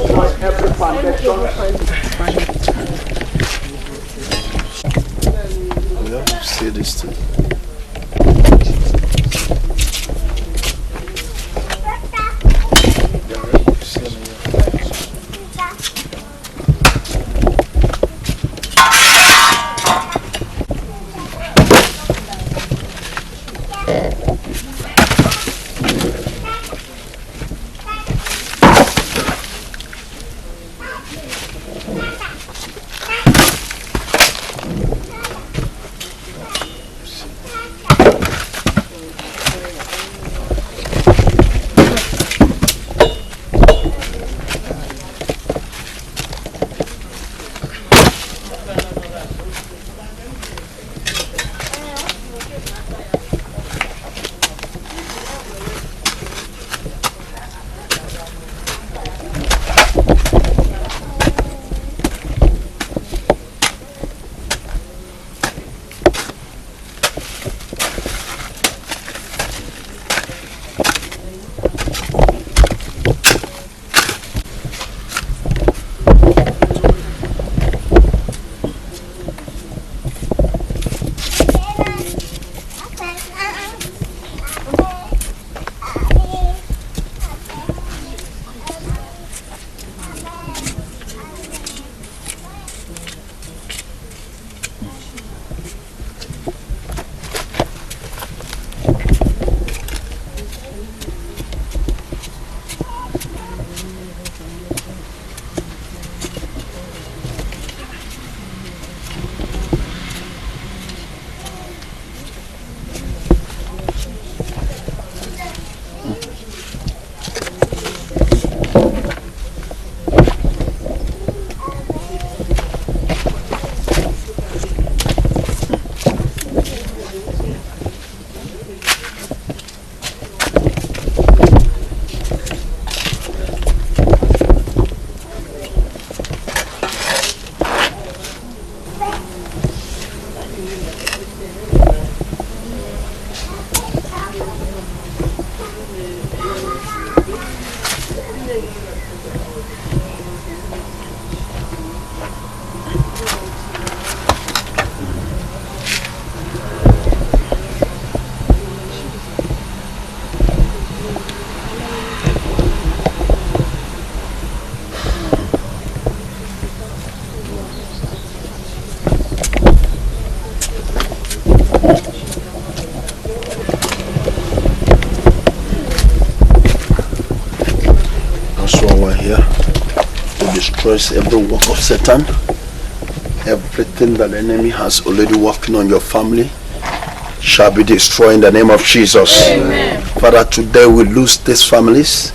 Destroy every foundation. We have to see this thing. Destroys every work of Satan. Everything that the enemy has already working on your family shall be destroyed in the name of Jesus. Amen. Father, today we lose these families,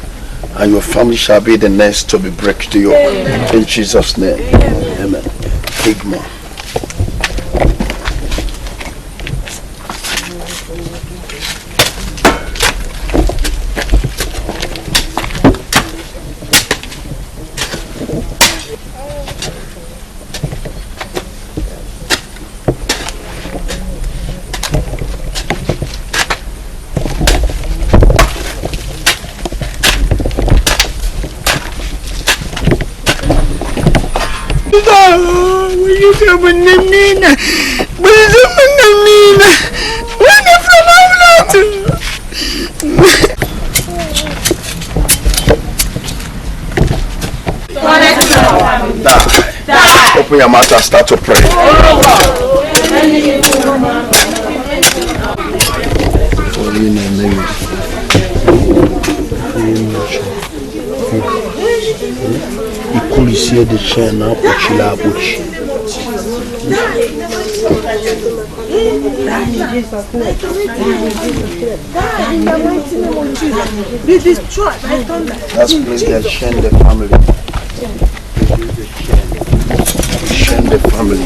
and your family shall be the next to be break the yoke. Amen. In Jesus' name. Amen. Amen. Big man. Die. Open your mouth and start to pray. Ikulisiye the chair now, Puchila Buch. That's place they chain the family. Chain the family.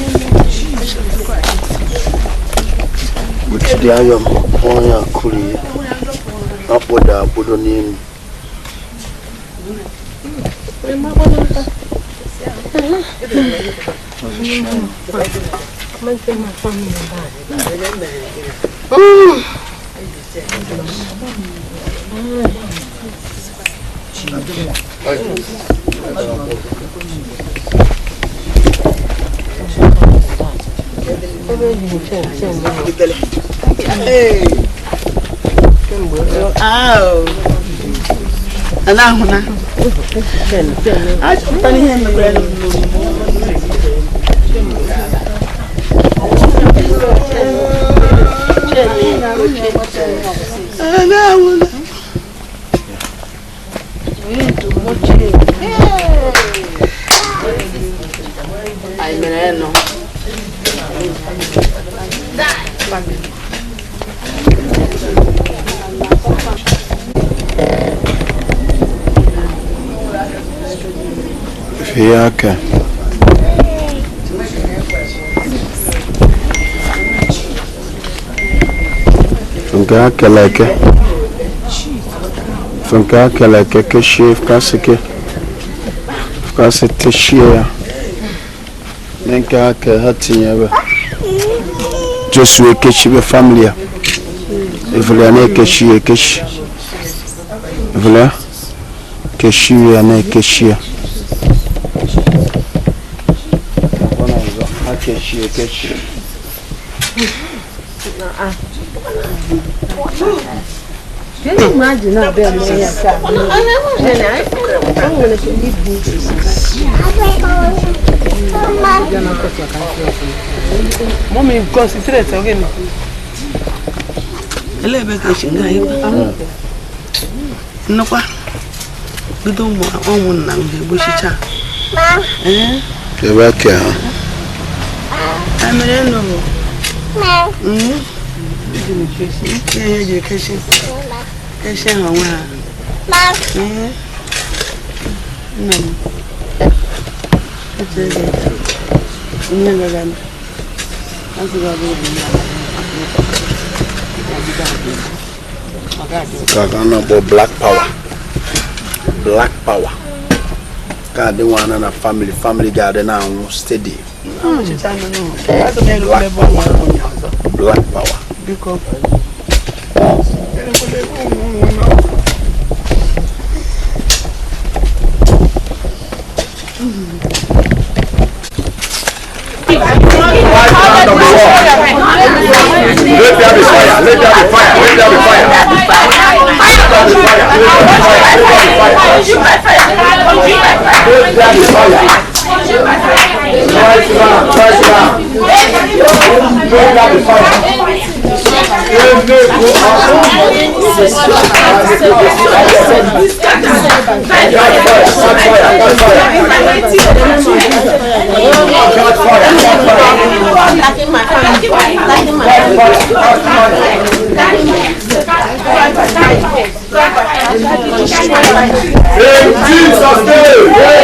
With the iron, Oya Kuli, Apoda, Budonim. Fiaka. Funka keleke. Funka keleke keshi kasike. Kasete shia. Nenka ke hatinyebe. Joshua keshi be family. Evela ne keshi keshi. Evela keshi ya ne keshi. Keshi keshi. Can you imagine that? Mommy, concentrate again. Black power. Black power. God, they want a family. Family garden now steady. Black power. Black power. Let there be fire. Let there be fire. Let there be fire. Let there be fire. Let there be fire. In Jesus' name.